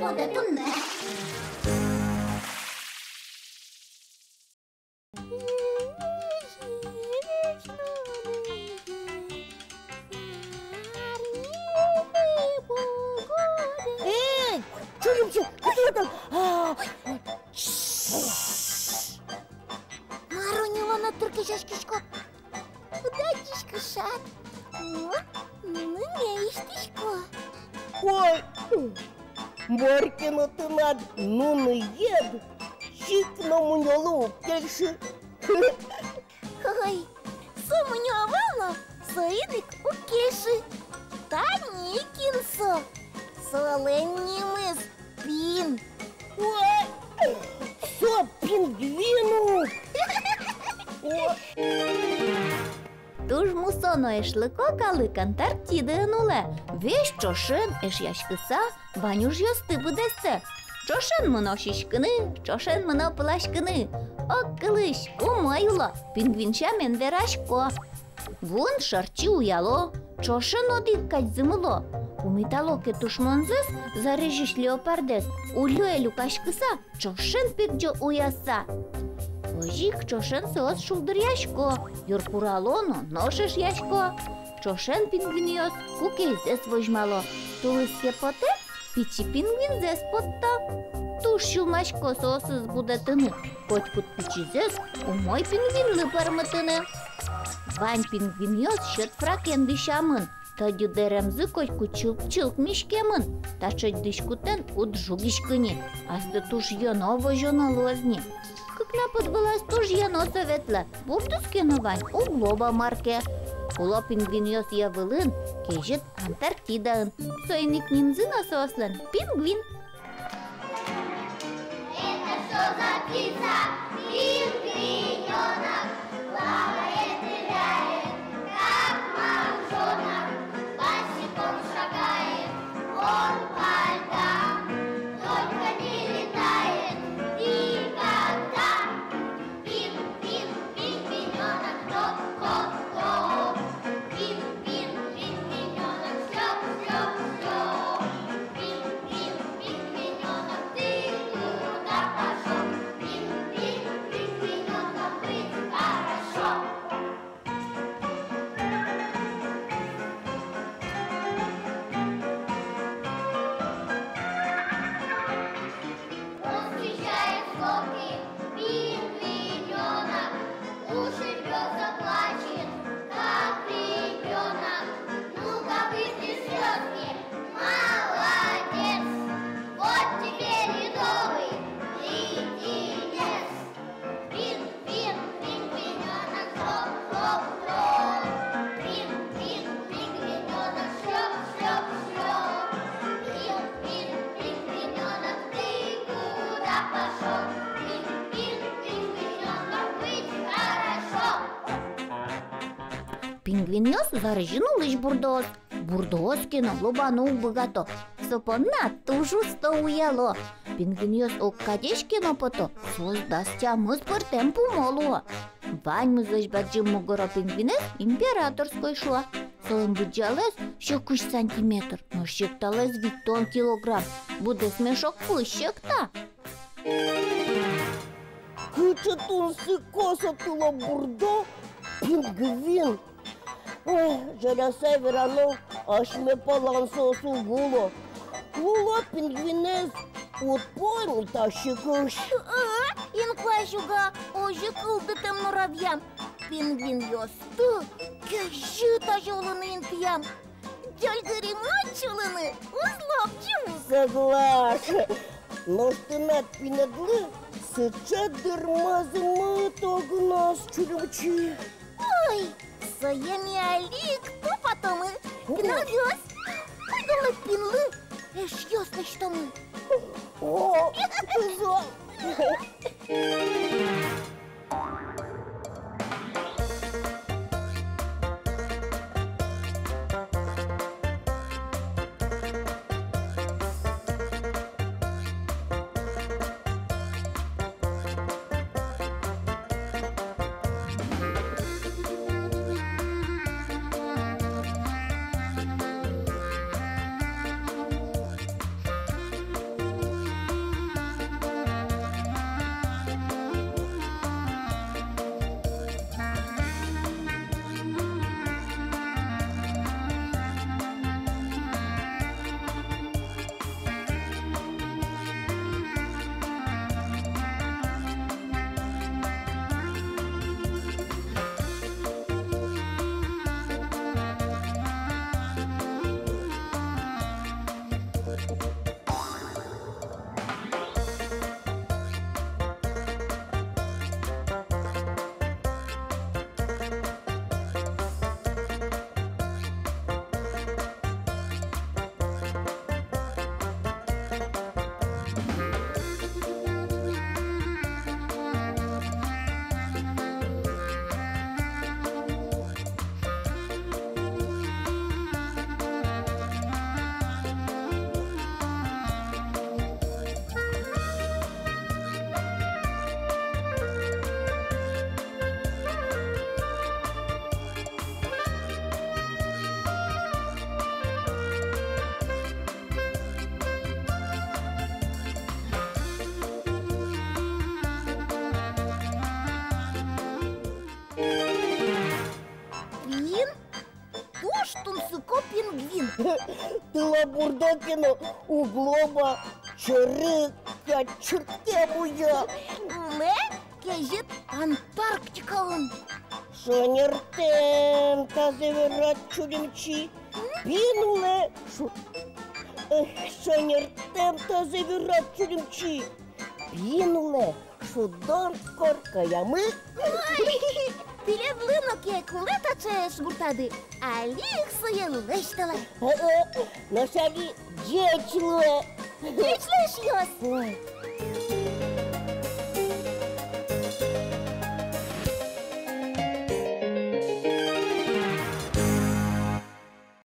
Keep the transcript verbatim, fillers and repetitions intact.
Одӥг туннэ. Эй, чурымчи, кытын? А, мар-о, ньылонэд тыркесяськиськод? Кудӥз адӟиськод шат? О, нуны ме ыстӥсько. Ой, мар ке но тынад нуныед чик но мунёлы уг кельшы. Ой, со мунё ӧвӧл но, соин ик уг кельшы. Тани кин со. Солэн нимыз Пин. Ой, со пингвин ук. Ой. Туж мусо но эшлыко калык Антарктидаын улэ. Весь ӵошен, эшъяськыса, вань ужъёсты быдэстэ. Ӵошен мыно сиськыны, ӵошен мыно пыласькыны. Ог кылысь, умой уло, пингвин сямен верасько. Вуын шырчи уяло, ӵошен одӥг кадь зымыло. Пумитало ке тушмонзэс, зарезьысь леопардэз, уллёе люкаськыса, ӵошен пегӟо уяса. Озьы ик ӵошен соос шулдыръясько, йыркурало но, нош эшъясько. Ӵошен пингвинъёс кукейзэс возьмало. Тулыс ке потэ, пичи пингвинзэс потто. Туж сюлмасько соосыз будэтыны, котькуд пичизэс умой пингвинлы пӧрмытыны. Вань пингвинъёс сьӧд фракен дӥсямын, тӧдьы дэремзы котьку чылк-чылк миськемын. Таӵе дӥськутэн уд жугиськы ни, астэ туж ёно возёно луоз ни. Кыкнапыд вылаз туж ёно со ветлэ, бурдыз ке но вань, уг лобо мар ке. Уло пингвинъёс йӧ вылын, кезьыт Антарктидаын. Соин ик нимзы но соослэн пингвин. Это что за птица? Пингвинёнок. Плавает, ныряет, как моржонок. Босиком шагает он по льдам. Только не летает никогда. Пин, пин, пингвинёнок, хоп, хоп, хоп. Пин, пин, пингвинёнок, шлёп, шлёп, шлёп. Пин, пин, пингвинёнок, ты куда пошёл? Пин, пин, пингвинёнок, быть хорошо. Встречает скоки пингвинёнок, ушибётся, плачет, как ребёнок. Ну-ка, выпей слёзки, молодец, вот тебе ледовый леденец. Пин, пин, пингвинёнок, хоп, хоп, хоп. Пин, пин, пингвинёнок, шлёп, шлёп, шлёп. Пин, пин, пингвинёнок, ты куда пошёл? Пин, пин, пингвинёнок, быть хорошо. Пингвинъёс зарезьын улӥсь бурдоос. Бурдоос ке но лобаны уг быгато. Со понна туж усто уяло. Пингвинъёс ог кадесь ке но пото, соос дас тямыс пӧртэм пумо луо. Ваньмызлэсь бадӟым мугоро пингвинэз императорской шуо. Солэн быдӟалаез сю кызь сантиметр, но секталаез витьтон килограмм. Быдэс мешок пызь секта. Кыӵе тунсыко со тылобурдо, пингвин. Эх, ӟыряса верано, асьме палан соос уг уло. Луло пингвинэз, уд пой ни та сикысь. Э, инкуазь уга, озьы кылдытэм но радъям. Пингвинъёсты кезьыт азе улыны интыям. Ӟольгыри мочулыны уз лобӟы. Соглаш. Нош тынад пинэдлы сыӵе дырмазмыт огназ, Чурымчи. Ой, сое ми али ик тупатомы. О. Пиналъёс, ойдолэ пинлы эшъёс лэсьтомы. О, тӥзо. Пин? Туж тунсыко пингвин. Тылобурдо ке но, уг лоба, чорыг кадь чыртке буё. Улэ кезьыт Антарктикаын. Шонертэм, тазэ верад, Чулимчи. Пин улэ шу-, эх, шонертэм, тазэ верад, Чулимчи. Пин улэ шудон коркаямы. Ой, тӥледлы но ке кулэ таӵеез гуртады, али ик сое лэсьтэлэ. Э-э, нош али ӟеч луэ. Ӟеч луэ, эшъёс. Ой.